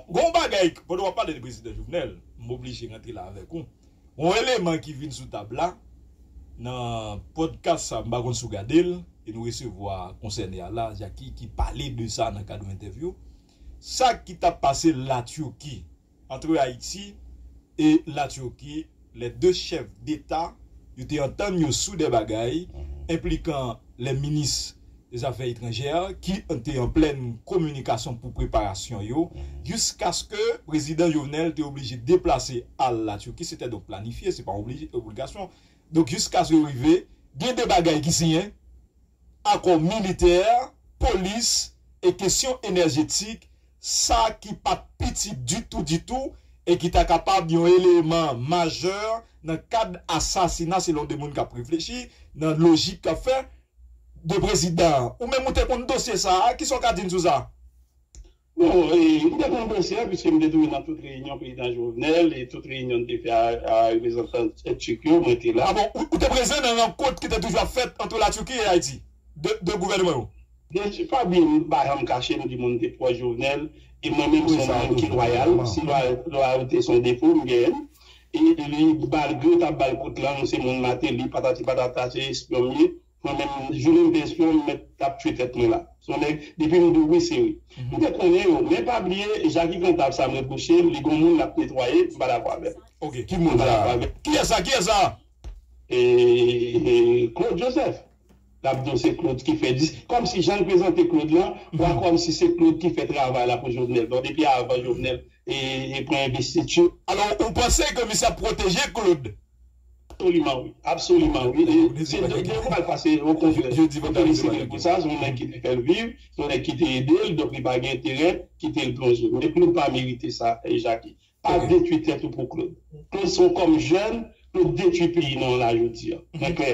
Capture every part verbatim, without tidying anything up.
Gon bagay, pandan w ap pale de prezidan Jovenel, m oblije rantre la avèk ou. Yon eleman ki vin sou tab la, nan podcast sa, m pa konn si w gade l, e nou resevwa konsène a la, Jackie, ki pale de sa nan kad yon entèvyou. Sa ki t ap pase Latiki, entre Haïti et la Turquie, les deux chefs d'État, yo te antann yo sou de bagay, enplikan les ministres des Affaires étrangères, ki te an plèn kominikasyon pou preparasyon yo, jiskaske prezidan Jovenel te oblije deplase al la Turquie, se te donk planifye, se pa oblije, obligasyon. Donk, jiskaske yo rive, gen de bagay ki siyen, akò militè, polis e kesyon enèjetik, sa ki pa t piti ditou, ditou, e ki ta kapab yon eleman majè nan kad asasina, selon de moun k ap reflechi, nan lojik k ap fè, de prezidan an. Ou menm ou te konn dosye sa a, kisa w ka di n sou sa? Bon, e, m te konn dosye a, piske m te toujou nan tout reyinyon prezidan Jovenel e tout reyinyon n te fè a, a reprezantan Tik yo, mwen te la. Ah bon, ou, ou te prezan nan rankont ki te toujou ap fèt ant la Turquie et Haïti? De, de gouvènman yo? Byen si, pa bliye, m pa janm kache, m di moun te pwòch Jovenel, e mwen menm se yon moun ki lwayal, si lwa-, lwayalite se yon defo, m genyen l. E li, malgre yo t ap ba l kout lang, se moun Martelly, patati patata, se espyon m ye. Mwen menm, jounen m te espyon, m mèt t ap tchwe tèt mwen la. Se yon nèg, depi m di w wi, se wi. M te konnen yo, men pa bliye, Jackie Cantave sa m repwoche l, li gon moun l ap netwaye, m pa dakò avè l. Ok, ki moun sa? M pa dakò avè l. Kiyès sa? Kiyès sa? E, e, Claude Joseph. L ap di w se Claude ki fè dis-, kòmsi jan l prezante Claude lan, w a kòmsi se Claude ki fè travay la pou Jovenel. Bon, depi avan Jovenel e, e pran envestiti. Alò, ou panse ke misye ap pwoteje Claude? Absoliman wi. Absoliman wi. E se de, de pral pase o kongrè. Anthony Cédric Bouchard, se yon nèg ki te fè l viv, se yon nèg ki te ede l, donk li pa gen enterè kite l plonje. Men Claude pa merite sa, e, Jackie. Pa detwi tèt ou pou Claude. Claude se yon kòm jèn, Claude detwi peyi nou an la jodi a. Mwen klè.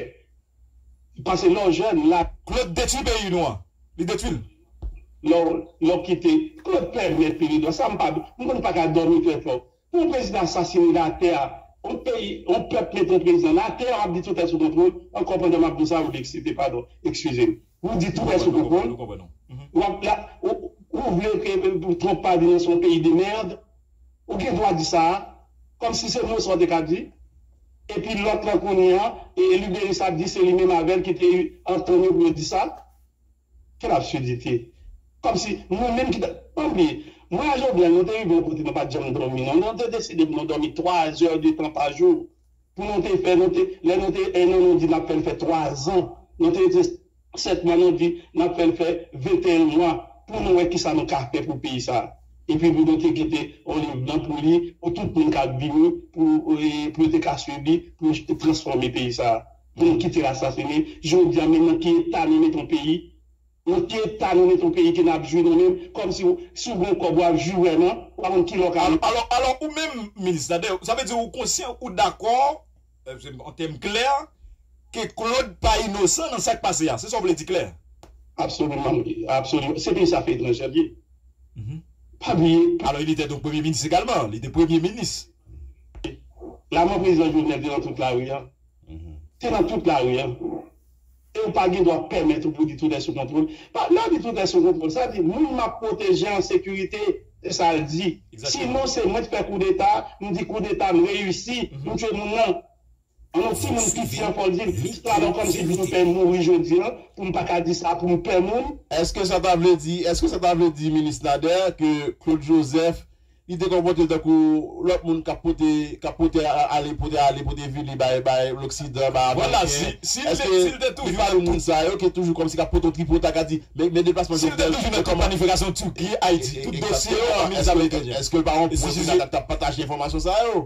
Paske lè w jèn, la. Claude detwi peyi nou an. Li detwi l. Lè w, lè w kite, Claude pèmèt peyi nou an. Sa m pa, m konn pa ka dòmi trè fò. Pou yon prezidan asasine latè a, yon peyi, yon pèp mete yon prezidan latè a, w ap di tout est sou kontwòl, ankò pandan m ap di w sa, ou eksite, padon, eskize m. Ou di tout est sou kontwòl. W ap la, ou, ou vle ke, ke Trump pa vin nan se yon peyi de mèd? Ou gen dwa di sa a, kòmsi se mo sa w te ka di. Epi lòt lan kounye a, e Luberice ap di se li menm avè l ki te antann yo pou yo di sa. Quelle absurdité! Kòmsi nou menm ki ta, pa bliye, mwen a Jovenel, nou te rive yon kote nou pa t janm dòmi, non. Nou te deside pou nou dòmi twa zè de tan pa jou. Pou nou te fè, nou te, lè nou te en an, nou di n ap fè l fè twa zan. Nou te rete sèt mwa, nou di n ap fè l fè venteyen mwa. Pou nou wè kisa nou ka fè pou peyi sa a. Epi pou nou te kite yon liv blan pou li, pou tout moun k ap vini, pou, e, pou yo te ka swiv li, pou yo te transfòme peyi sa a. Pou nou kite l asasine. Jodi a, men nan ki eta nou mete yon peyi? Nan ki eta nou mete yon peyi ke n ap jwi nou menm? Kòmsi w, si w gen yon kòb, w ap jwi vrèman, w pa konn ki lè w ka. Alò, alò, alò, ou menm, minis Nader, sa vle di ou konsyan, ou dakò, e, an tèm klè, ke Claude pa inosan nan sa k pase a. Se sa w vle di klè? Absoliman, wi. Absoliman. Se peyi sa fè etranjè l ye. Pa bliye. Alors, il était donc Premier ministre également. Li te premye minis. Laman prezidan Jovenel te nan tout lari a. Te nan tout lari a. E ou pa gen dwa pèmèt ou pou di tout est sou kontwòl. Pa, lè w di tout est sou kontwòl, sa di moun m ap pwoteje an sekirite, se sa l di. Sinon, se mwen k fè koudeta, m di koudeta, m reyisi, m tchwe moun nan. An yon timoun piti an fò l di l, se alò kòmsi pou m pè mouri jodi a, pou m pa ka di sa, pou m pè moun. Èske sa ta vle di, èske sa ta vle di, minis Nader, ke Claude Joseph, li te konpòte l tankou lòt moun k ap pote, k ap pote a-, ale, pote ale, pote vini, bay, bay Loksidan, bay Ameriken? Vwala, si, si l te, si l te toujou li pami moun sa yo, ki toujou kòmsi k ap pote yon tripotay, k ap di, men, men deplasman Jovenel, si l te toujou nan tout planifikasyon Tiki, Ayiti, tout dosye yo, minis afè etranjè. Èske l pa yon pwen pou sa k ap pataje enfòmasyon sa yo?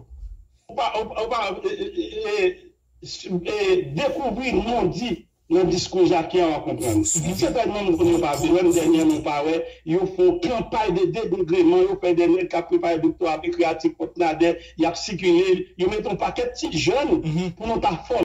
Ou pa, ou pa, ou pa, e, e, e, e, e, dekouvri non di nan diskou Jackie a, w a konprann. Se tèlman moun konnen yo pa vle wè m, dènyèman w pa wè, yo fè yon kanpay de denigreman, yo fè de nèg k ap prepare doktò ap ekri atik kont Nader, y ap sikile, yo mete yon pakèt ti jèn pou nou ta fòme.